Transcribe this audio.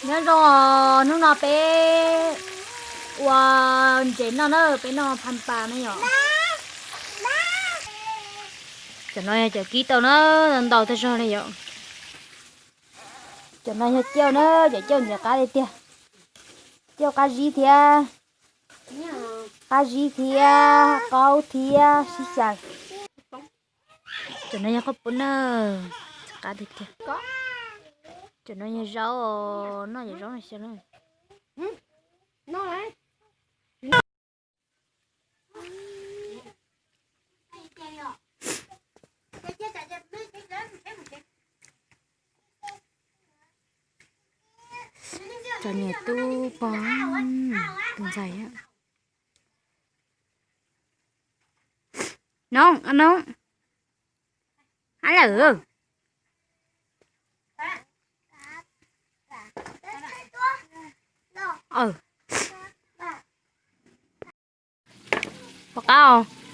Nyob zoo, hnub no peb ua ntses noj na, peb noj phaj pas na yom. Cov no yog cov kib tau na, ntau tag zog li yom. Cov no yog cauj na, cov cauj ntxim qab li tiag. Cauj qab zib thiab, qab zib thiab qaub thiab sib xyaw. Cov no yog qauj pub na, ntxim qab li tiag. Cov no yog zaub, noj cov zaub no xyaw na. Cov niam tub pog, tus ntxhais. Nob, nob, hab lawm. Pom qab os.